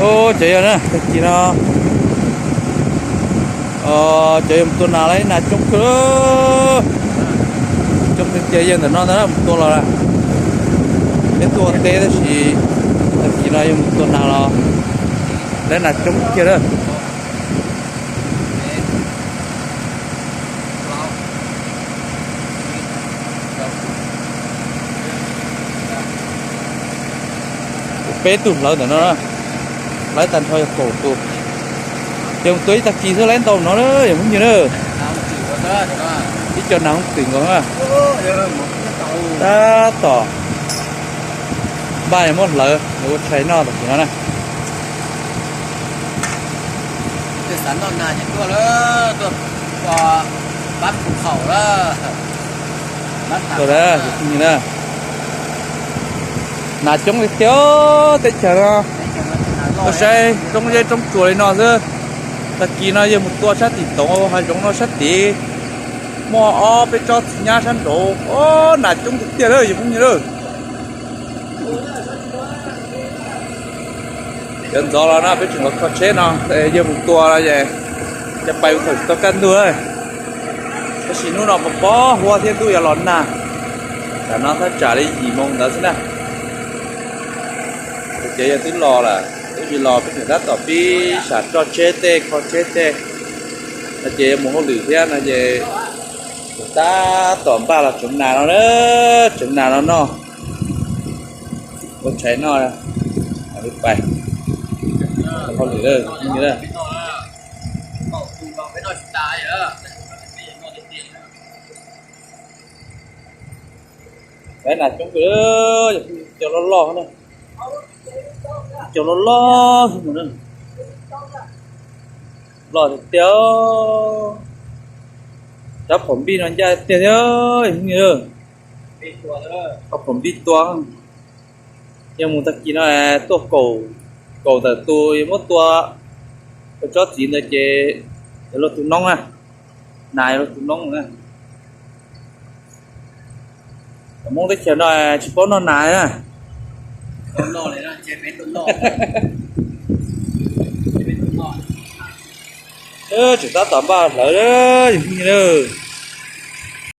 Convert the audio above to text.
Cov yog na, tag kis no cov yog mus tua nas lawm, nas coob kawg. Coob tiag tiag, yawg ntawm no ntag mus tua los lawm. Peb tuaj ua teb tab sis tag kis no yawg mus tua nas los lawm, nas coob tiag lawm. Kuv peb tug hlawv ntawm no, hlawv tag nrho yog kaum tus. Ces mus tua ib tag kis xwb lawm ntau no na yog phooj ywg na. Ib co nas hooj twm nkaus na. Tab tom npaj muab hlawv ua tshais noj tam sim no na. Tuaj, nas coob tiag tiag teb chaws no. Tuaj saib roob zeb roob tsuas li no xwb. Tag kis no yawg mus tua sab tim toov hav zoov no sab tid, muaj ob peb tsob txiv nyab sab nraud, o, nas coob tiag tiag lawm yog phooj ywg lawm. Cov ntxov los no peb tseem los kho tsheb no, yawg mus tua no es cov pais mus thaum tsis tau kaj ntug. Tab sis hnub no pos pob huab thiab ntuj yuav los nag. Tam no thaj tsam li yim moo ntawd xwb na. Ces yawg twb los lawm, twb tsis los peb tseem tab tom pib sam roj tsheb tej kho tsheb tej no ces yuav mus hauj lwm thiab no ces tab tom npaj los tseev nas no na, tseev nas no noj, ua tshais noj, pais hauj lwm. Nas coob kawg, cov loj loj, cov loj loj, loj tiag tiag. Cov phom npij no ncaj tiag thiab, cov phom npij tua. Yog mus tag kis no tuaj kaum, kaum tawm tus yuav muab tua, ua tsob txiv ntawd ces yog luag tus noob na, nas yog luag tus noob na. Hmoob teb chaws no tsis paub noj nas na. Tseem tab tom npaj hlawv, yog phooj ywg na.